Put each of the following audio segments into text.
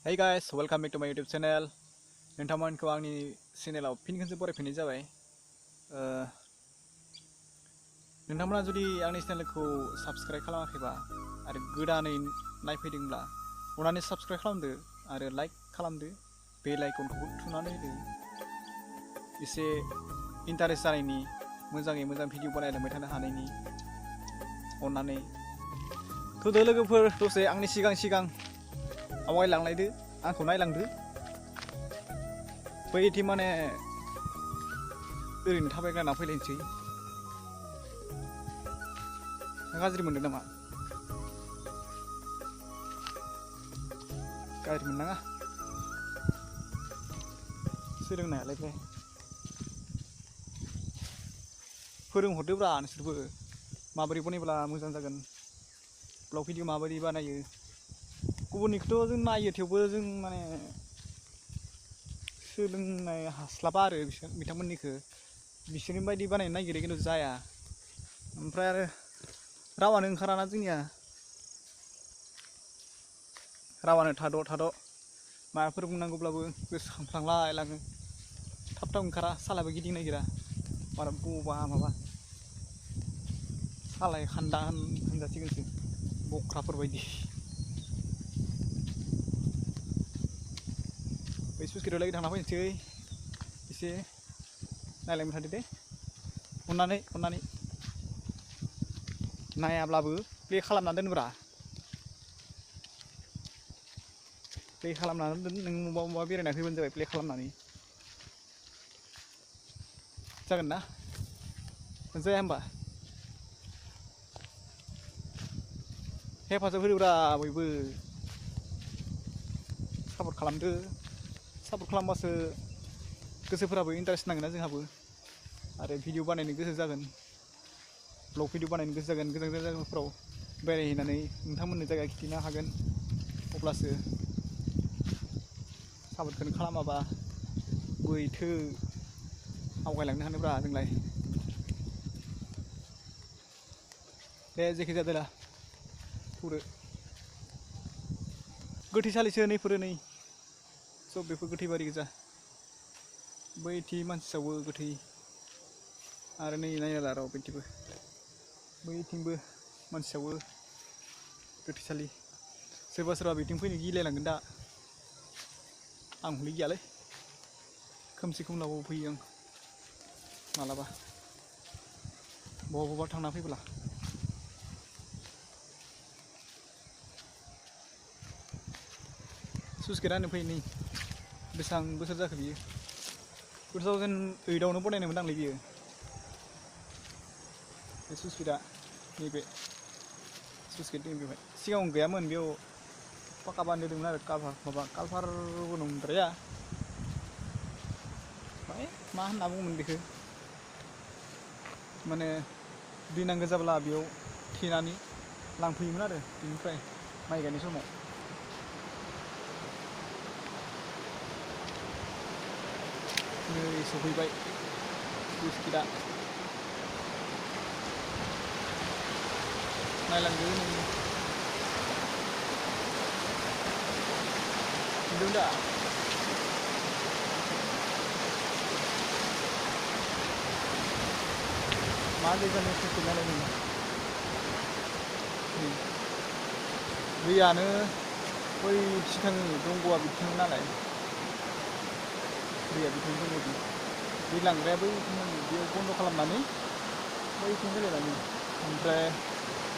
Hey guys, welcome back to my YouTube channel. नोंथांमोनखौ आंनि चेनेलाव फिन खनसे बरायफिननाय जाबाय। नोंथांमोना जुदि आंनि चेनेलखौ साबस्क्राइब खालामाखैबा आरो गोदानै नायफैदोंब्ला अननानै साबस्क्राइब खालामदो आरो लाइक खालामदो, बेल आइकनखौ थुनानै होदो। एसे इन्टारेस्ट जानायनि, मोजाङै मोजां भिडिअ बानायलांबाय थानो हानायनि अननानै थुदो लोगोफोर, दसे आंनि सिगां आवगायलांलायदो, आंखौ नायलांदो। बैथिं माने ओरैनो थाबायग्लांना फैलायनोसै। गाज्रि मोनदों नामा? गाज्रि मोननाङा सोलोंनायालाय फ्राय फोरोंहरदोब्रा नोंसोरबो, माबोरै बनायब्ला मोजां जागोन, ब्लग भिडिअ माबोरै बानायो। गुबुननिखौथ' जों नायो, थेवबो जों माने सोलोंनाय हास्लाबा आरो बिथांमोननिखौ बिसोरनि बायदि बानायनो नागिरो खिन्थु जाया। ओमफ्राय आरो रावानो ओंखाराना जोंनिया, रावानो थाद' माबाफोर बुंनांगौब्लाबो गोसोखांफ्लांलायलाङो, थाब ओंखारा, सालायाबो गिदिंनो नागिरा, बारा बबा माबा सालाय खान्दा होनजासिगोनसो, बख्राफोर बायदि। बै सुइसगेटआव लागै थांना फैनोसै, एसे नायलांबाय थादो दे अननानै नायाब्लाबो प्ले खालामना दोनब्रा, प्ले खालामनानै दोन। नों मबा बेरायना फैबानो जाबाय, प्ले खालामनानै। जागोन ना जाया होमबा? हेफाजाब होदोब्रा बयबो, सापर्ट खालामदो। सापर्ट खालामबासो गोसोफोराबो इन्टारेस्ट नांगोन ना जोंहाबो, आरो भिडिअ बानायनो गोसो जागोन, ब्लग भिडिअ बानायनो गोसो जागोन। गोजान जायगाफोराव बेरायहैनानै नोंथांमोननो जायगा खिन्थिनो हागोन। अब्लासो सापर्टखौनो खालामाबा बोरैथो आवगायलांनो हानोब्रा जोंलाय। दे जेखि जादोला थौदो। गोथैसालिसो नैफोरो, नै सब बेफोर गोथै बारि गोजा। बैथि मानसि सावो गोथै, आरो नै नायला र' बैथिंबो, बैथिंबो मानसि सावो गोथैसालि। सोरबा बिथिं फैनो गिलायलांगोन दा, आं हलै गियालै, खोमसि खोमलाव फैयो आं मालाबा बबा थांना फैब्ला। सुइसगेटआनो फै, नै बेसेबां बोसोर जाखो बियो? 2008आवनो बनायनाय मोनदांलै बियो, बे सुइसगेटआ। नैबे सुइसगेट दं बेवहाय, सिगाङाव गैयामोन, बेयाव पाका बानायदोंमोन आरो कालभारबो नंद्राया, मा होनना बुङोमोन बेखौ, माने दै नांगौ जाब्ला बेयाव थेनानै लांफैयोमोन आरो बेनिफ्राय माइ गायनाय समाव। नै सफैबाय सुइसगेटआ, नायलांदो नुदों दा? मा जायगानि सुइसगेट नालाय नै, दैयानो बै सिगांनि दंग'आ बिथिं नालाय, दैया बिथिं दंग'जों, दै लांग्राया बैथिं बेयाव बन्द' खालामनानै बैथिं गेलेलाङो, ओमफ्राय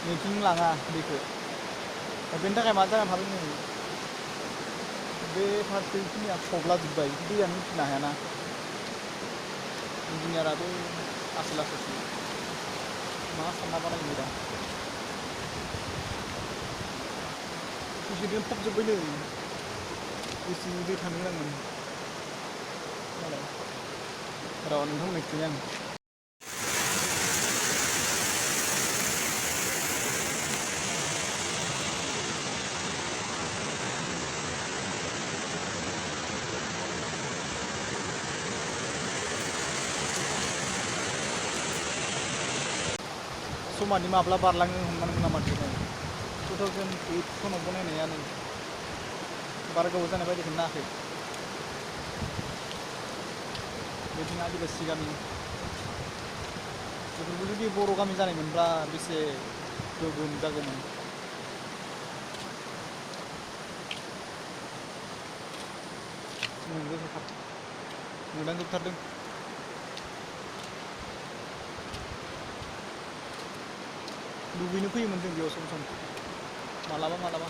नैथिं लाङा दैखौ। बेनि थाखाय मा जाना थादों, नै बे फारसेखिनिया फबलाजोब्बाय, दैयानो उथिनो हायाना। इन्जिनियाराबो आसोलासोसो, मा सानना बानायनो दा। सुइसगेटजों फबजोब्बायनो, बेसे दै थांनो गोनांमोन मालाय। र' नोंथांमोननो खिथानि आं। समानि माब्ला बारलाङो हमनानै मोना माथो। 2008 सनाव बनायनाया नै बारा गोबाव जानाय बायदिखौ नायाखै बेदिनो आदिबासि गामि बेफोरबो जुदि बर' गामि जानायमोनब्ला बेसे गोगोम जागौमोन नोंगौ मोनदांजोबथारदों दुगैनो फैयोमोन जों बेयाव सम मालाबा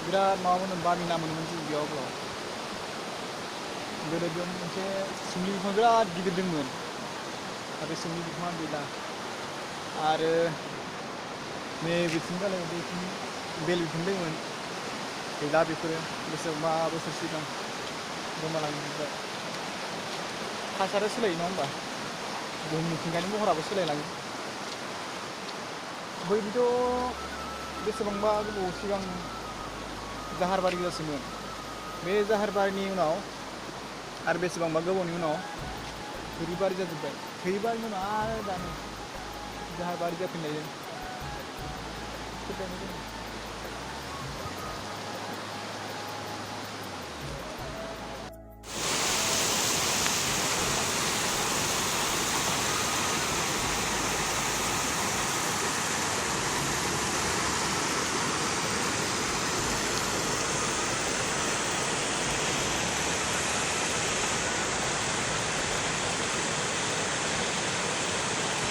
बिराद माबामोन बामि ना मोनोमोन जों बेयाव अब्ला गोदो बेयाव मोनसे सिमलि बिफां बिराद गिदिर दंमोन आरो सिमलि बिफाङा गैला आरो नै बिथिंगालाय बेथिं बेल बिफां दंमोन गैला बेफोरो बेसेबांबा बोसोर सिगां गोमालांजोबबाय थासारिया सोलायो नङा होमबा बुहुम मिथिंगानि महराबो सोलायलाङो बैदिथ' बेसेबांबा गोबाव सिगां जाहारबारि गोजासोमोन बे जाहारबारिनि उनाव आरो बेसेबांबा गोबावनि उनाव थुरिबारि जाजोब्बाय थुरिबारिनि उनाव आरो दानो जाहारबारि जाफिनलायदों